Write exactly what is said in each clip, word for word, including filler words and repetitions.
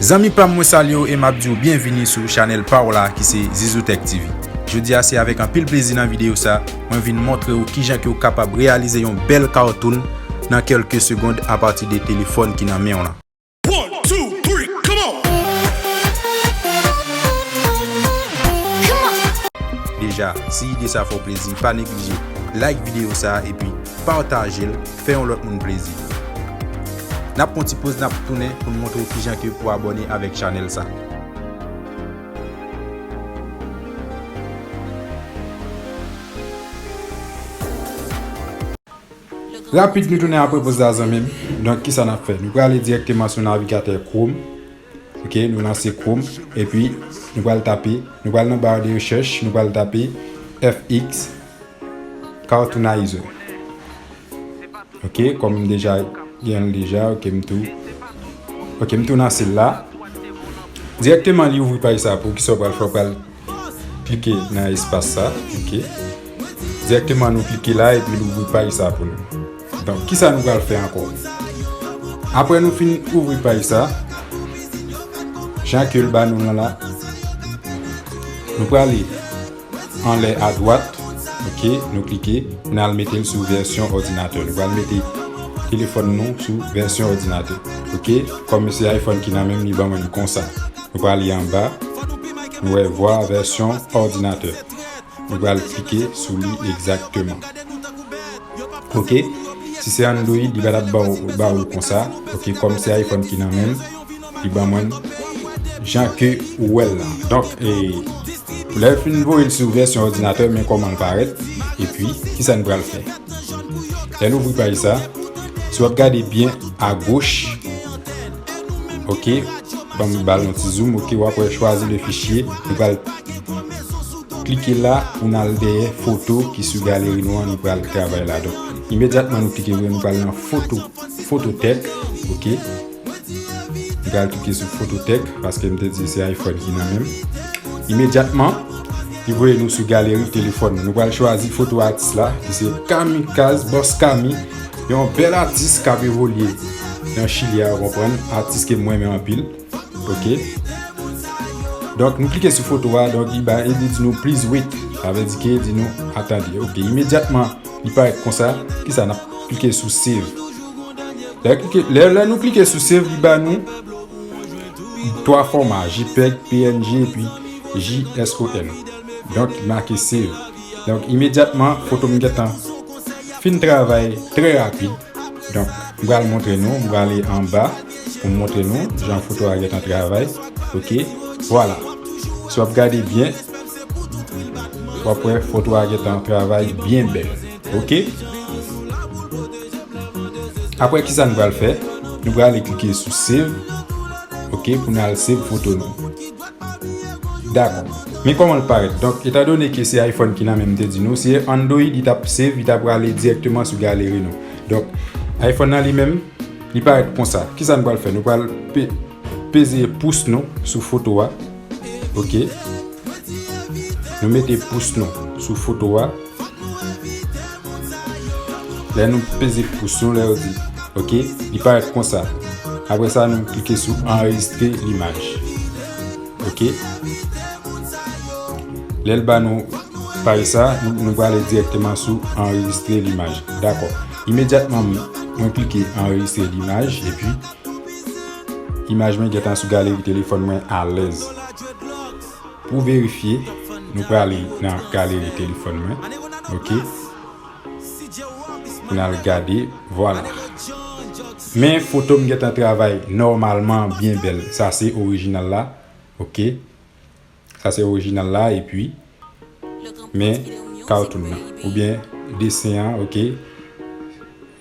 Zanmi pa m, mwen salye w e m ap di w byenvini sou chanèl pa w la ki se Zizou Tech T V. Jodi a se avèk anpil plezi nan videyo sa, mwen vin montre w kijan ke w kapab reyalize yon bèl cartoon nan kèlke segond apati de telefòn ki nan men w lan. One, two, three, come on! Deja, si ide sa fè w plezi, pa neglije like videyo sa epi pataje l, fè yon lòt moun plezi. N ap pran ti poz, n ap tounen pou n montre w kijan ke pou abòne avèk chanèl sa. Rapid, nou tounen apre poz la, zanmi m. Donk, kisa n ap fè? Nou prale dirèkteman sou navigatè Chrome. Ok, nou lanse Chrome. Epi, nou pral tape, nou pral nan bar de rechèch, nou pral tape F X Cartoonizer. Ok, kòm m deja gen l deja, ok, m tou, ok, m tou nan sel la. Dirèkteman, li ouvri paj sa. Pou kisa w pral fè? W pral klike nan espas sa, ok. Dirèkteman, nou klike la epi l ouvri paj sa pou nou. Donk, kisa nou pral fè ankò? Apre nou fin ouvri paj sa, jan ke l ba nou lan la, nou prale anlè adwat, ok, nou klike, n al mete l sou vèsyon òdinatè. Nou pral mete telefòn nou sou vèsyon òdinatè, ok. Kòm se iPhone ki nan men m, li ban mwen l konsa. Nou prale anba, nou wè vwa vèsyon òdinatè. Nou pral klike sou li egzakteman. Ok, si se Android, li pa t ap ba w, ba w l konsa. Ok, kòm se iPhone ki nan men m, li ban mwen l jan ke ou wè l la. Donk, e, lè l fin voye l sou vèsyon òdinatè, men kòman l parèt, epi kisa n pral fè. Lè n ouvri paj sa, si w ap gade byen agoch, ok, ban m ba l yon ti zoom, ok, w ap wè chwazi le fichier, nou pral klike la pou n al dèyè foto ki sou galeri nou an, nou pral travay la. Donk, imedyatman nou klike vre, nou pral nan foto, Phototek, ok. M pral klike sou Phototek, paske m te di se iPhone ki nan men m. Imedyatman, li voye nou sou galeri telefòn nou. Nou pral chwazi foto atis la, ki se Kamikaz, Boss Kami, yon bèl atis k ap evolye nan Chili a, w konprann, atis ke m renmen anpil. Ok. Donk, nou klike sou foto a, donk, li ba, li di nou, "Please wait." Sa vle di ke di nou, "Atande." Ok, imedyatman, li parèt konsa, kisa n ap klike sou save. Lè, klike, lè, lè nou klike sou save, li ba nou twa fòma, JPEG, PNG, epi JSON. Donk, li make save. Donk, imedyatman, foto m gentan fin travay trè rapid. Donk, m pral montre nou, m prale anba pou m montre nou jan foto a gentan travay. Ok, vwala. Si w ap gade byen, w ap wè foto a gentan travay byen bèl. Ok? Apre, kisa n pral fè? Nou prale klike sou save. Ok, pou n al save foto nou. Dakò. Men kòman l parèt. Donk, etandone ke se iPhone ki nan men m, te di nou, se Android, li t ap save, li t ap prale dirèkteman sou galeri nou. Donk, iPhone nan li menm, li parèt konsa. Kisa n pral fè? Nou pral pe-, peze pous nou sou foto a. Ok. Nou mete pous nou sou foto a. Lè nou peze pous nou, lè yo di, ok, li parèt konsa. Apre sa, nou klike sou anrejistre limaj. Ok. Lè l ba nou paj sa, nou, nou prale dirèkteman sou anrejistre limaj. Dakò. Imedyatman, mwen klike anrejistre limaj, epi imaj mwen gentan sou galeri telefòn mwen alèz. Pou verifye, nou prale nan galeri telefòn mwen. Ok. Pou n al gade, vwala. Men foto m gentan travay nòmalman byen bèl. Sa se orijinal la. Ok. Sa se orijinal la, epi men cartoon nan, oubyen desen an, ok,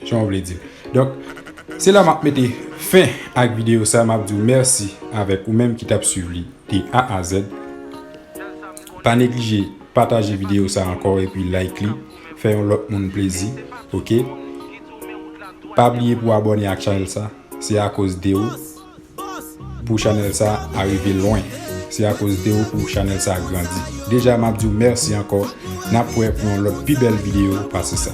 jan w vle di l. Donk, se la m ap mete fen ak videyo sa, m ap di w mèsi avèk ou menm ki t ap swiv li de A a Z. Pa neglije pataje videyo sa ankò epi like li, fè yon lòt moun plezi, ok? Pa bliye pou abòne ak chanèl sa, se akoz de ou pou chanèl sa a rive lwen. Se akoz de ou pou chanèl sa a grandi. Deja, m ap di w mèsi ankò. N ap wè pou yon lòt pi bèl videyo pase sa.